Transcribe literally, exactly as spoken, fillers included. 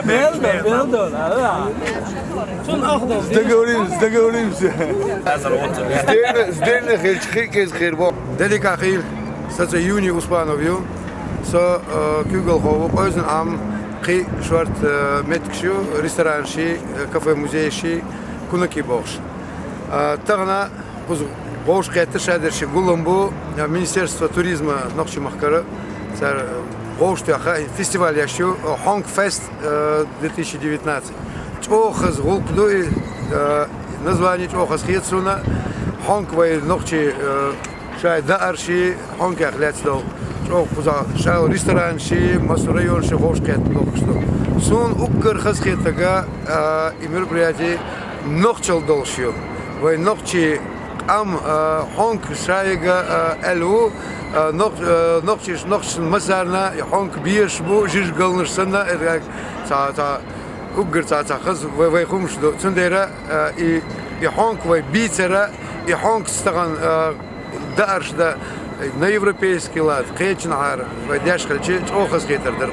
Белда, белда, да. Договоримся, договоримся. Сдельно, сдельно хилчхи кез хербо. Делика хил, саца Юни Успанов ю. Со, э, куьгал хову, къоьзан ам, кхи шварт, э, меткшу, ресторан ши, э, кафе, музей ши, кунаки бохш. Э, тагна Кхуза гӀовш кхетта шадерши гулам бу, э, Министерство туризма нохчи махкара, цар, э, гӀовш тоьха, фестиваль яш ю, э, Honk Fest, э, две тысячи девятнадцать. ЧӀохаз гӀулк ду и, э, название чӀохаз хет суна, хонк вай нохчи, э, шай даарши, хонкех лецдол. ЧӀохаза шай ресторан ши, масу район ши гӀовш кхетта дохуш ду. Сун уггар хаз хетага, э, и мероприятие нохчал долш ю. Вай нохчи Ам, э, хонк шайга, э, элу, э, нох-, э, нохчиш, нохчишн масарна, хонк биеш бу, жиж галнаш санна, э, ца, ца, уггар ца, ца хаз, вай, вай хумш ду. Цундера, э, и, и хонк вай бийцера, и хонк стаган, э, даарш да, э, на европейский лад, кхечн ар, вай деш хилчи, чӀохаз хетар дар.